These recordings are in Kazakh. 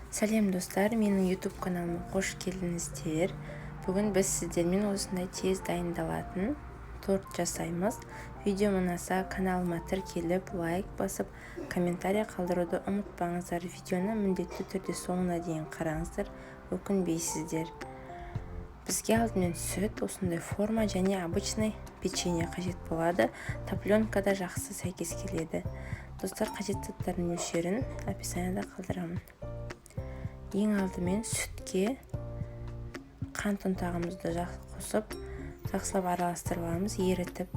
Сәлем достар, менің YouTube каналыма қош келдіңіздер. Бүгін біз сіздермен осындай тез дайындалатын торт жасаймыз. Видео ұнаса каналыма тіркеліп, лайк басып, комментарий қалдыруды ұмытпаңыздар. Видеоны міндетті түрде соңына дейін қараңыздар, өкінбейсіздер. Бізге алдымен сүт, осындай форма және обычный печенье қажет болады. Топленка да жақсы сәйкес келеді. Достар, қажет заттардың мөлшерін описанияда қалдырамын. Ең алдымен сүтке қант ұнтағымызды қосып, жақсылап араластырып аламыз, ерітіп.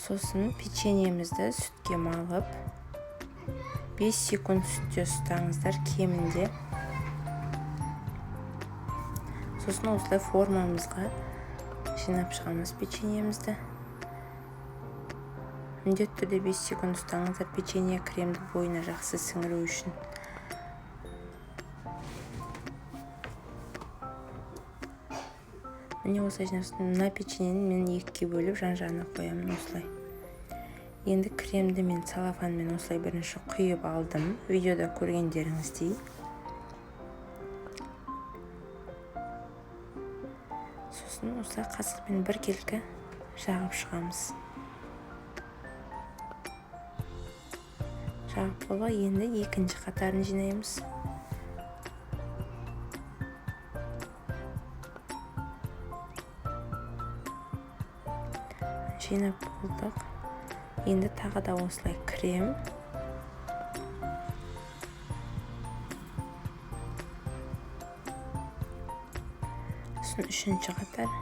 Сосын печеньемізді сүтке малып, 5 секунд сүтте ұстаңыздар кемінде. Сосын осылай формамызға жинап шығамыз печеньемізді. Міндетті түрде 5 секунд ұстаңыздар, печенье кремді бойына жақсы сіңіру үшін. Міне осылай жинап, мына печеньені мен екіге бөліп жан-жағына қоямын осылай. Енді кремді мен целлофанмен осылай бірінші құйып алдым, видеода көргендеріңіздей. Сосын осылай қасықпен біркелкі жағып шығамыз. Жағып болға, енді екінші қатарын жинаймыз. Жинап болдық. Енді тағы да осылай крем. Сосын үшінші қатар.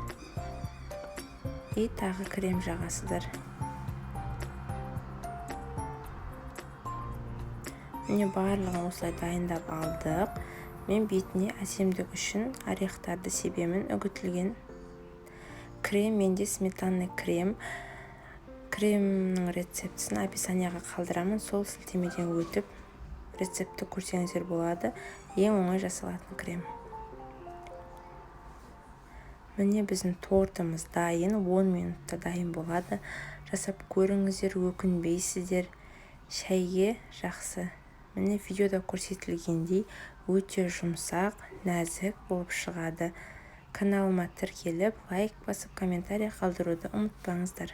И тағы крем жағасыздар. Міне барлығын осылай дайындап алдық. Мен бетіне әсемдік үшін орехтарды себемін, үгітілген крем, менде сметанный крем. Кремнің рецептісін описанияға қалдырамын, сол сілтемеден өтіп рецептті көрсеңіздер болады. Ең оңай жасалатын крем. Міне біздің тортымыз дайын, 10 минутта дайын болады. Жасап көріңіздер, өкінбейсіздер. Шәйге жақсы. Міне видеода көрсетілгендей өте жұмсақ, нәзік болып шығады. Каналыма тіркеліп, лайк басып, комментарий қалдыруды ұмытпаңыздар.